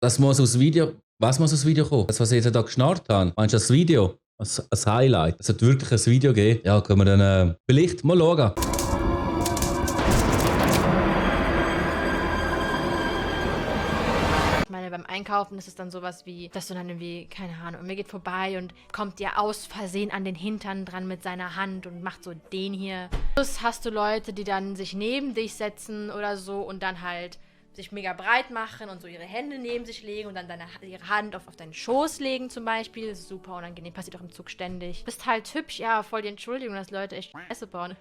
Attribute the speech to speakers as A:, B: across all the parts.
A: Das muss aus Video. Was muss aus Video kommen? Das, was ich jetzt da geschnarrt habe. Meinst du das Video? Als Highlight? Es hat wirklich ein Video gegeben. Ja, können wir dann vielleicht mal schauen.
B: Ich meine, beim Einkaufen ist es dann sowas wie, dass du dann irgendwie, keine Ahnung, und mir geht vorbei und kommt dir aus Versehen an den Hintern dran mit seiner Hand und macht so den hier. Plus hast du Leute, die dann sich neben dich setzen oder so und dann halt sich mega breit machen und so ihre Hände neben sich legen und dann ihre Hand auf deinen Schoß legen zum Beispiel. Das ist super unangenehm, passiert auch im Zug ständig. Bist halt hübsch, ja, voll die Entschuldigung, dass Leute echt Scheiße bauen.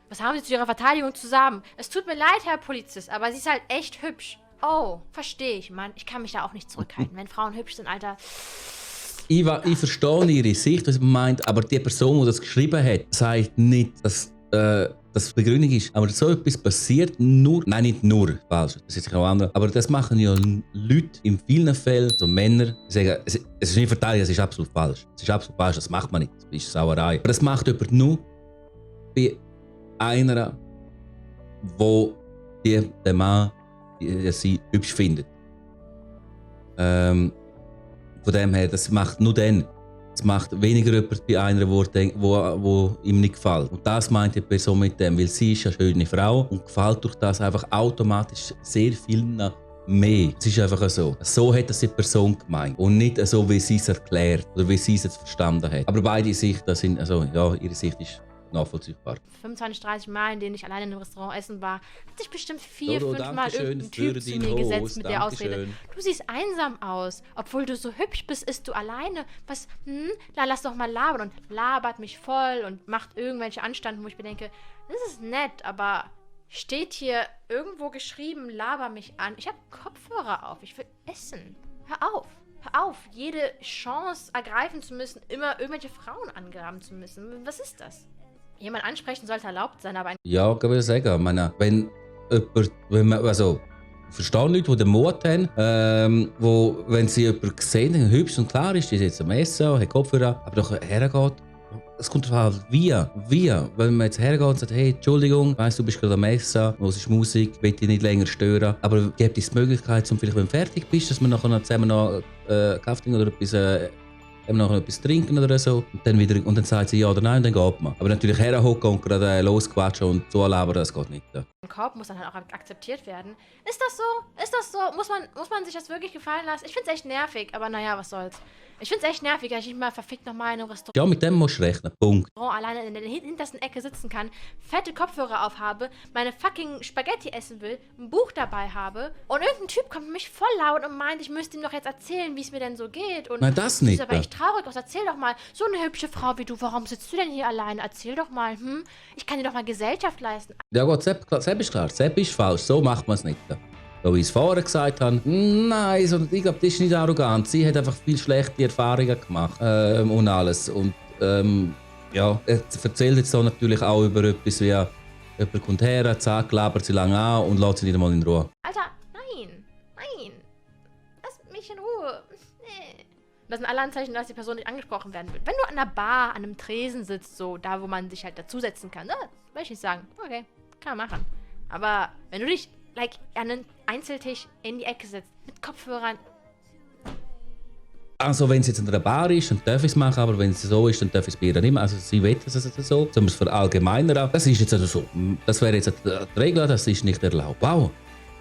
B: Was haben sie zu ihrer Verteidigung zusammen? Es tut mir leid, Herr Polizist, aber sie ist halt echt hübsch. Oh, verstehe ich, Mann. Ich kann mich da auch nicht zurückhalten. Wenn Frauen hübsch sind, Alter.
A: Ich verstehe ihre Sicht, was man meint, aber die Person, die das geschrieben hat, sagt nicht, dass das die Begründung ist. Aber so etwas passiert nur, nein, nicht nur, falsch, das ist auch anders, aber das machen ja Leute in vielen Fällen, so Männer, die sagen, es ist nicht verteidigt, es ist absolut falsch. Es ist absolut falsch, das macht man nicht, das ist Sauerei. Aber das macht jemand nur bei einer, wo der Mann sie hübsch findet. Von dem her, das macht nur dann. Es macht weniger jemand bei einer, wo ihm nicht gefällt. Und das meint die Person mit dem, weil sie ist eine schöne Frau und gefällt durch das einfach automatisch sehr vielen mehr. Es ist einfach so. So hat das die Person gemeint und nicht so, wie sie es erklärt oder wie sie es jetzt verstanden hat. Aber beide Sichten sind, also ja, ihre Sicht ist nachvollziehbar.
B: 25, 30 Mal, in denen ich alleine in einem Restaurant essen war, hat sich bestimmt 4, 5 Mal
A: Dankeschön
B: irgendein Typ zu mir gesetzt mit der Ausrede.
A: Dankeschön.
B: Du siehst einsam aus. Obwohl du so hübsch bist, isst du alleine. Was? Lass doch mal labern. Und labert mich voll und macht irgendwelche Anstanden, wo ich mir denke, das ist nett, aber steht hier irgendwo geschrieben, laber mich an. Ich habe Kopfhörer auf. Ich will essen. Hör auf. Hör auf, jede Chance ergreifen zu müssen, immer irgendwelche Frauen angraben zu müssen. Was ist das? Jemand ansprechen sollte erlaubt sein, aber
A: Ja, kann ich sagen. Ich meine, wenn man, also, ich verstehe Leute, die den Mut haben, wenn sie jemanden sehen, hübsch und klar ist, die ist jetzt am Essen, hat Kopfhörer, aber doch hergeht. Es kommt darauf an, wie. Wenn man jetzt hergeht und sagt, hey, Entschuldigung, weiss, du bist gerade am Essen, hörst Musik, will dich nicht länger stören, aber gibt es die Möglichkeit, vielleicht, wenn du fertig bist, dass wir nachher zusammen noch Kaffee oder etwas trinken oder so und dann sagt sie ja oder nein und dann geht man. Aber natürlich herhocken und gerade losquatschen und so labern, das geht nicht. Ja.
B: ein Korb muss dann halt auch akzeptiert werden. Ist das so? Ist das so? Muss man sich das wirklich gefallen lassen? Ich find's echt nervig, aber naja, was soll's. Ich find's echt nervig, dass ich nicht mal verfickt nochmal in einem Restaurant
A: Ja, mit dem musst du rechnen. Punkt.
B: alleine in der hintersten Ecke sitzen kann, fette Kopfhörer aufhabe, meine fucking Spaghetti essen will, ein Buch dabei habe und irgendein Typ kommt mich voll laut und meint, ich müsste ihm doch jetzt erzählen, wie es mir denn so geht. Und
A: Nein, das nicht.
B: sieht aber echt traurig aus. Erzähl doch mal, so eine hübsche Frau wie du, warum sitzt du denn hier alleine? Erzähl doch mal, ich kann dir doch mal Gesellschaft leisten.
A: Ja gut, Sepp ist klar. Sepp ist falsch. So macht man es nicht. So wie ich es vorher gesagt habe, nein, ich glaube, das ist nicht arrogant. Sie hat einfach viel schlechte Erfahrungen gemacht und alles. Und ja, er erzählt jetzt so natürlich auch über etwas wie, jemand kommt her, zack, labert sie lange an und lässt sie nicht einmal in Ruhe.
B: Alter, nein, lass mich in Ruhe. Nee. Das sind alle Anzeichen, dass die Person nicht angesprochen werden wird. Wenn du an der Bar, an einem Tresen sitzt, so da, wo man sich halt dazusetzen kann, würde ich nicht sagen, okay, kann man machen. Aber wenn du dich an einen Einzeltisch in die Ecke setzt, mit Kopfhörern.
A: Also wenn es jetzt an der Bar ist, dann darf ich es machen, aber wenn es so ist, dann darf ich es bei ihr nicht mehr. Also sie will es so, sollen wir es verallgemeinern. Das ist jetzt also so, das wäre jetzt die Regel, das ist nicht erlaubt. Wow,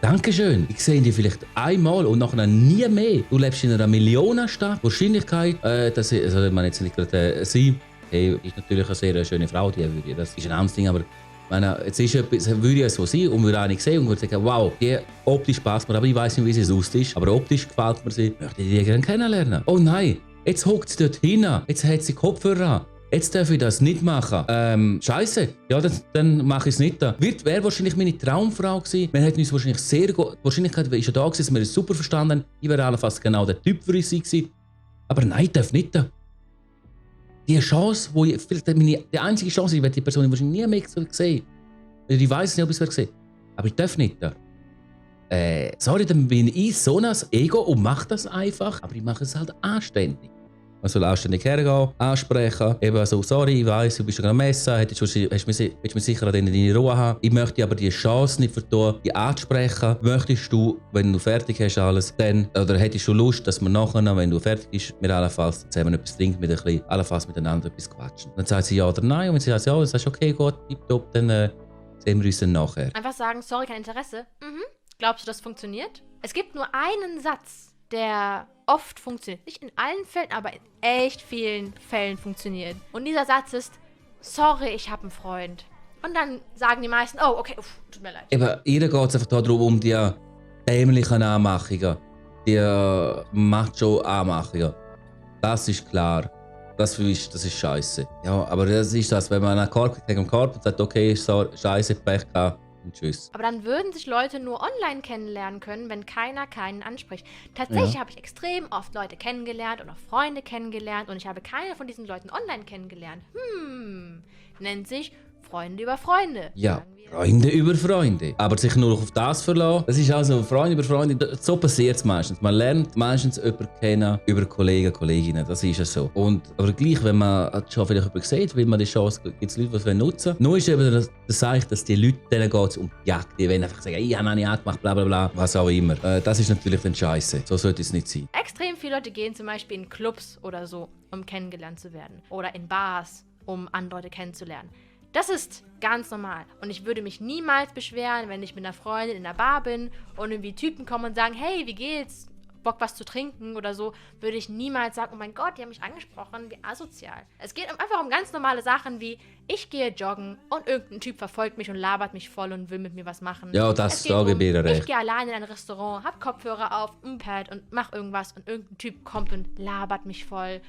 A: Dankeschön. Ich sehe dich vielleicht einmal und nachher nie mehr. Du lebst in einer Millionenstadt. Wahrscheinlichkeit, dass sie, also ich meine jetzt nicht gerade sie, ist natürlich eine sehr schöne Frau, die würde, das ist ein anderes Ding, aber ich meine, jetzt ist etwas, würde es so sein und würde eine sehen und würde sagen, wow, die optisch passt mir, aber ich weiß nicht, wie sie aussieht, aber optisch gefällt mir sie, möchte ich die gerne kennenlernen. Oh nein, jetzt hockt sie dort hin, jetzt hat sie Kopfhörer an, jetzt darf ich das nicht machen. Scheiße, ja, dann mache ich es nicht. Wäre wahrscheinlich meine Traumfrau gewesen, wir hätten uns wahrscheinlich sehr gut, die Wahrscheinlichkeit ist ja da gewesen, dass wir es super verstanden haben, ich wäre allenfalls genau der Typ für sie gewesen, aber nein, ich darf nicht. Die Chance, die einzige Chance, ich werde die Person wahrscheinlich nie mehr sehen. Ich weiß nicht, ob ich es gesehen aber ich darf nicht. Sorry, dann bin ich so ein Ego und mache das einfach, aber ich mache es halt anständig. Man soll anständig hergehen, ansprechen. Eben so, sorry, ich weiss, du bist schon am Messen, willst du mich sicher an deine Ruhe haben. Ich möchte aber die Chance nicht vertun, die anzusprechen. Möchtest du, wenn du fertig hast alles, dann, oder hättest du Lust, dass wir nachher, wenn du fertig bist, wir allenfalls zusammen etwas trinken, allenfalls miteinander etwas quatschen. Dann sagt sie ja oder nein und wenn sie sagt ja, das ist okay, gut, tipptopp, dann sehen wir uns dann nachher.
B: Einfach sagen, sorry, kein Interesse. Glaubst du, das funktioniert? Es gibt nur einen Satz, der oft funktioniert. Nicht in allen Fällen, aber in echt vielen Fällen funktioniert. Und dieser Satz ist, sorry, ich habe einen Freund. Und dann sagen die meisten, oh, okay, tut mir leid.
A: Aber ihr geht es einfach darum, um die dämlichen Anmachungen, die Macho-Anmachungen. Das ist klar. Das ist scheiße. Ja, aber das ist das, wenn man gegen den Korb sagt, okay, ist so scheiße, Pech gehabt. Und tschüss.
B: Aber dann würden sich Leute nur online kennenlernen können, wenn keiner keinen anspricht. Tatsächlich habe ich extrem oft Leute kennengelernt und auch Freunde kennengelernt und ich habe keine von diesen Leuten online kennengelernt. Nennt sich Freunde über Freunde.
A: Ja, Freunde über Freunde. Aber sich nur auf das verlassen, das ist also Freunde über Freunde, so passiert es meistens. Man lernt meistens jemanden kennen über Kollegen, Kolleginnen, das ist ja so. Aber gleich, wenn man schon vielleicht jemanden sieht, will man die Chance, gibt es Leute, die es nutzen wollen. Nur ist eben das Zeichen, dass die Leute, denen geht es um die Jagd. Die wollen einfach sagen, ich habe eine Jagd gemacht, bla bla bla, was auch immer. Das ist natürlich dann scheiße. So sollte es nicht sein.
B: Extrem viele Leute gehen zum Beispiel in Clubs oder so, um kennengelernt zu werden. Oder in Bars, um andere Leute kennenzulernen. Das ist ganz normal. Und ich würde mich niemals beschweren, wenn ich mit einer Freundin in der Bar bin und irgendwie Typen kommen und sagen, hey, wie geht's? Bock, was zu trinken oder so, würde ich niemals sagen, oh mein Gott, die haben mich angesprochen, wie asozial. Es geht einfach um ganz normale Sachen wie, ich gehe joggen und irgendein Typ verfolgt mich und labert mich voll und will mit mir was machen.
A: Ja, das sage ich mir recht.
B: Ich gehe alleine in ein Restaurant, hab Kopfhörer auf, ein Pad und mach irgendwas und irgendein Typ kommt und labert mich voll.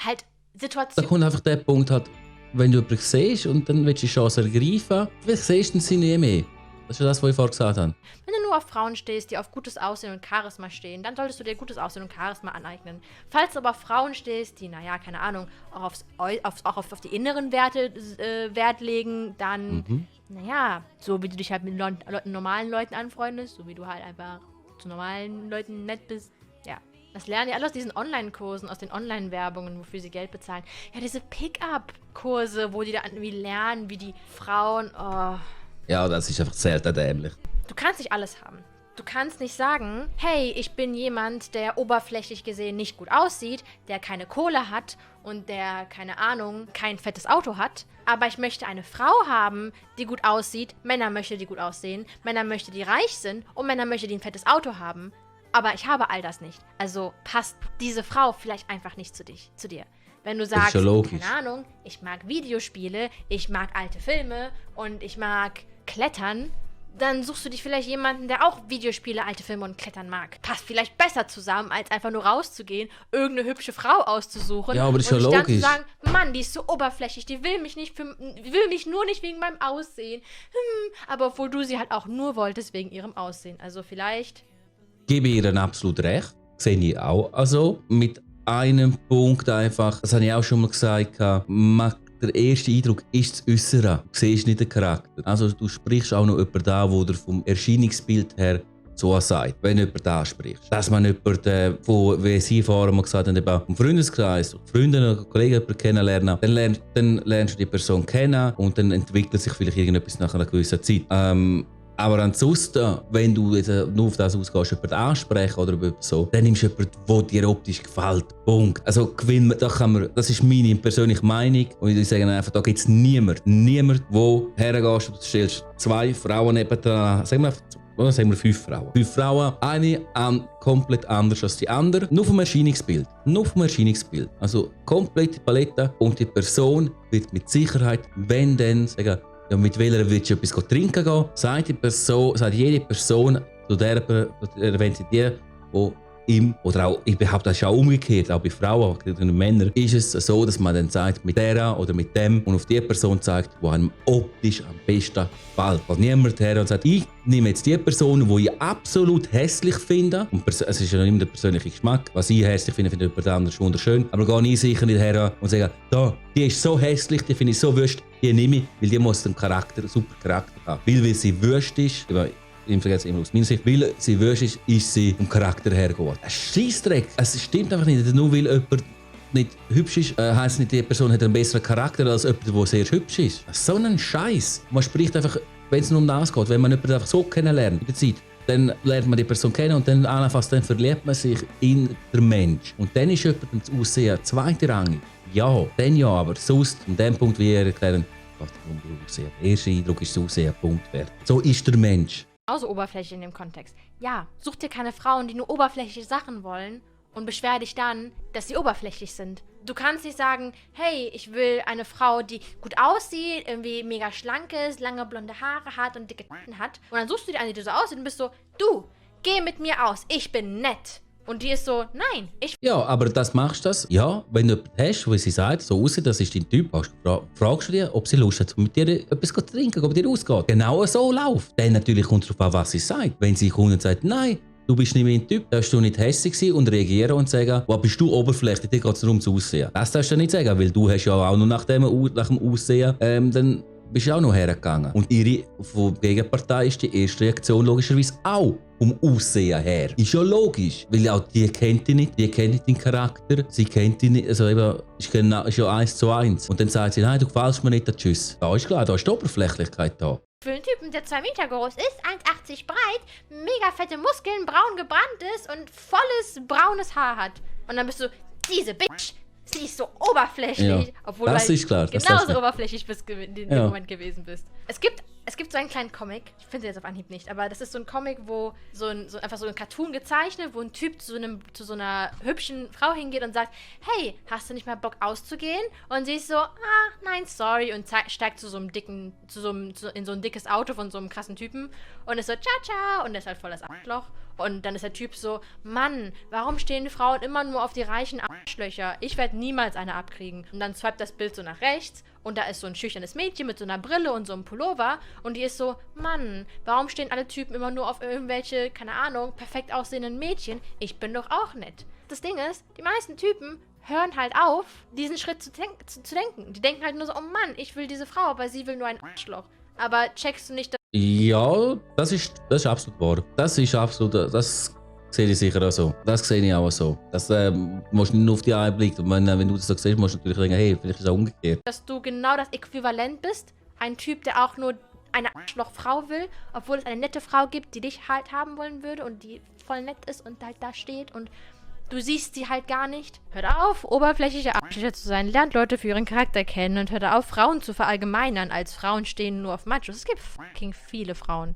B: Halt Situation.
A: Da kommt einfach der Punkt halt, wenn du jemanden siehst und dann willst du die Chance ergreifen, vielleicht siehst du sie nie mehr. Das ist ja das, was ich vorher gesagt habe.
B: Wenn du nur auf Frauen stehst, die auf gutes Aussehen und Charisma stehen, dann solltest du dir gutes Aussehen und Charisma aneignen. Falls du aber auf Frauen stehst, die, naja, keine Ahnung, auch auf die inneren Werte Wert legen, dann, naja, so wie du dich halt mit normalen Leuten anfreundest, so wie du halt einfach zu normalen Leuten nett bist, ja. Das lernen die alle aus diesen Online-Kursen, aus den Online-Werbungen, wofür sie Geld bezahlen. Ja, diese Pick-up-Kurse, wo die da irgendwie lernen, wie die Frauen,
A: Ja, das ist einfach selten dämlich.
B: Du kannst nicht alles haben. Du kannst nicht sagen, hey, ich bin jemand, der oberflächlich gesehen nicht gut aussieht, der keine Kohle hat und der, keine Ahnung, kein fettes Auto hat, aber ich möchte eine Frau haben, die gut aussieht, Männer möchten, die gut aussehen, Männer möchten, die reich sind und Männer möchten, die ein fettes Auto haben. Aber ich habe all das nicht. Also passt diese Frau vielleicht einfach nicht zu dir. Wenn du sagst, keine Ahnung, ich mag Videospiele, ich mag alte Filme und ich mag Klettern, dann suchst du dich vielleicht jemanden, der auch Videospiele, alte Filme und Klettern mag. Passt vielleicht besser zusammen, als einfach nur rauszugehen, irgendeine hübsche Frau auszusuchen.
A: Ja, aber das ist ja logisch.
B: Und dann zu sagen, Mann, die ist so oberflächlich, die will mich nur nicht wegen meinem Aussehen. Aber obwohl du sie halt auch nur wolltest wegen ihrem Aussehen. Also vielleicht...
A: Gebe ihr absolut recht. Sehe ich auch. Also mit einem Punkt einfach, das habe ich auch schon mal gesagt, der erste Eindruck ist das Äußere. Du siehst nicht den Charakter. Also du sprichst auch noch jemanden da, der vom Erscheinungsbild her so sagt, wenn du jemanden ansprichst. Dass man jemanden, wie Sie vorher mal gesagt haben, im Freundeskreis, Freunde und Kollegen jemanden kennenlernen, dann lernst du die Person kennen und dann entwickelt sich vielleicht irgendetwas nach einer gewissen Zeit. Aber ansonsten, wenn du jetzt nur auf das ausgehst, jemanden ansprechen oder so, dann nimmst du jemanden, der dir optisch gefällt. Punkt. Also das ist meine persönliche Meinung. Und ich sage einfach, da gibt es niemand, der hergehst und du stellst 2 Frauen nebenan, sagen wir 5 Frauen. 5 Frauen, eine komplett anders als die andere. Nur vom Erscheinungsbild. Also komplette Palette. Und die Person wird mit Sicherheit, wenn dann, sagen, ja, mit welcher willst du etwas trinken gehen, sagt jede Person, zu der erwähnt sie die ihm, oder auch, ich behaupte, das ist auch umgekehrt, auch bei Frauen und Männern, ist es so, dass man dann sagt, mit der oder mit dem und auf die Person zeigt, die einem optisch am besten gefällt. Weil niemand her und sagt, ich nehme jetzt die Person, die ich absolut hässlich finde, und es ist ja nicht immer der persönliche Geschmack, was ich hässlich finde, finde jemand anderes wunderschön, aber gehe ich sicher nicht her und sage, die ist so hässlich, die finde ich so wüst, die nehme ich, weil die muss einen super Charakter haben. Weil sie wüst ist, ich vergesse immer aus meiner Sicht, weil sie wüst ist sie vom Charakter her geworden. Ein Scheissdreck. Es stimmt einfach nicht, nur weil jemand nicht hübsch ist, heisst nicht, die Person hat einen besseren Charakter als jemand, der sehr hübsch ist. So ein Scheiß. Man spricht einfach, wenn es nur um das geht, wenn man jemanden einfach so kennenlernt in der Zeit, dann lernt man die Person kennen und dann dann verliebt man sich in den Mensch. Und dann ist jemand das Aussehen zweitrangig. Ja, dann ja, aber sonst, an dem Punkt, wie er erklärt, was der Aussehen. Der erste Eindruck ist das Aussehen, Punkt, wert. So ist der Mensch.
B: Genauso Oberfläche in dem Kontext. Ja, such dir keine Frauen, die nur oberflächliche Sachen wollen und beschwer dich dann, dass sie oberflächlich sind. Du kannst nicht sagen, hey, ich will eine Frau, die gut aussieht, irgendwie mega schlank ist, lange blonde Haare hat und dicke Titten hat. Und dann suchst du dir eine, die so aussieht und bist so, du, geh mit mir aus, ich bin nett. Und die ist so, nein, ich...
A: Ja, aber das machst du das. Ja, wenn du jemanden hast, wo sie sagt, so aussieht, das ist dein Typ, fragst du dir, ob sie Lust hat, mit dir etwas zu trinken, ob dir ausgeht. Genau so läuft. Dann natürlich kommt es darauf an, was sie sagt. Wenn sie kommt und sagt, nein, du bist nicht mein Typ, darfst du nicht hässlich sein und reagieren und sagen, was bist du oberflächlich, dir geht es nur ums Aussehen. Das darfst du nicht sagen, weil du hast ja auch noch nach dem Aussehen, dann bist du auch noch hergegangen. Und ihre von der Gegenpartei ist die erste Reaktion logischerweise auch um Aussehen her. Ist ja logisch, weil auch die kennt dich nicht, die kennt nicht deinen Charakter, sie kennt dich nicht, also eben, ist ja 1:1. Und dann sagt sie, nein, du gefällst mir nicht, tschüss. Da ist klar, da ist die Oberflächlichkeit da.
B: Für einen Typen, der 2 Meter groß ist, 1,80 breit, mega fette Muskeln, braun gebrannt ist und volles braunes Haar hat. Und dann bist du, diese Bitch, sie ist so oberflächlich,
A: ja,
B: obwohl
A: das
B: du
A: ist klar,
B: genauso oberflächlich in dem Moment gewesen bist. Es gibt so einen kleinen Comic, ich finde den jetzt auf Anhieb nicht, aber das ist so ein Comic, wo einfach so ein Cartoon gezeichnet, wo ein Typ zu so einer hübschen Frau hingeht und sagt, hey, hast du nicht mal Bock auszugehen? Und sie ist so, nein, sorry, und steigt in so ein dickes Auto von so einem krassen Typen und ist so, ciao, und der ist halt voll das Arschloch. Und dann ist der Typ so, Mann, warum stehen Frauen immer nur auf die reichen Arschlöcher? Ich werde niemals eine abkriegen. Und dann swipet das Bild so nach rechts und da ist so ein schüchternes Mädchen mit so einer Brille und so einem Pullover und die ist so, Mann, warum stehen alle Typen immer nur auf irgendwelche, keine Ahnung, perfekt aussehenden Mädchen? Ich bin doch auch nett. Das Ding ist, die meisten Typen hören halt auf, diesen Schritt zu denken. Die denken halt nur so, oh Mann, ich will diese Frau, aber sie will nur ein Arschloch. Aber checkst du nicht, dass...
A: Ja, das ist absolut wahr. Das sehe ich sicher auch so. Das sehe ich auch so. Das musst du nicht nur auf die einen blicken. Wenn du das so siehst, musst du natürlich denken, hey, vielleicht ist es auch umgekehrt.
B: Dass du genau das Äquivalent bist. Ein Typ, der auch nur eine Arschlochfrau will, obwohl es eine nette Frau gibt, die dich halt haben wollen würde und die voll nett ist und halt da steht und du siehst sie halt gar nicht. Hört auf, oberflächliche Arschlöcher zu sein. Lernt Leute für ihren Charakter kennen und hört auf, Frauen zu verallgemeinern, als Frauen stehen nur auf Machos. Es gibt fucking viele Frauen.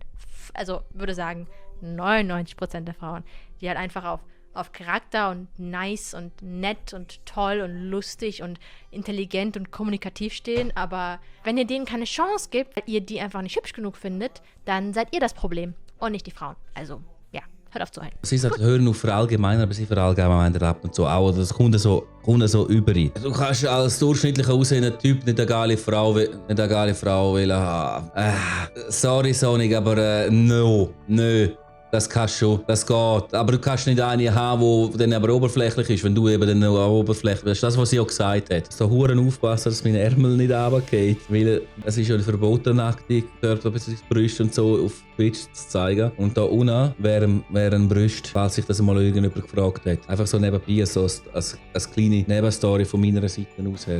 B: Also, würde sagen, 99% der Frauen, die halt einfach auf Charakter und nice und nett und toll und lustig und intelligent und kommunikativ stehen. Aber wenn ihr denen keine Chance gibt, weil ihr die einfach nicht hübsch genug findet, dann seid ihr das Problem und nicht die Frauen. Also, ja, hört auf zu heulen.
A: Sie sagt, hören auf verallgemeinern, aber sie verallgemeinern ab und zu auch. Das kommt so über. Du kannst als durchschnittlicher aussehender Typ nicht eine geile Frau wollen haben. Sorry, Sonic, aber nö. Das kannst du, das geht. Aber du kannst nicht eine haben, die dann aber oberflächlich ist, wenn du eben dann auch oberflächlich bist. Das ist das, was sie auch gesagt hat. So Huren aufpassen, dass mein Ärmel nicht runtergeht. Weil es ist ja verboten, nackte Körper bzw. Brüste und so auf Twitch zu zeigen. Und da unten wären Brüste, falls sich das mal irgendjemand gefragt hat. Einfach so nebenbei, so als kleine Nebenstory von meiner Seite aus her.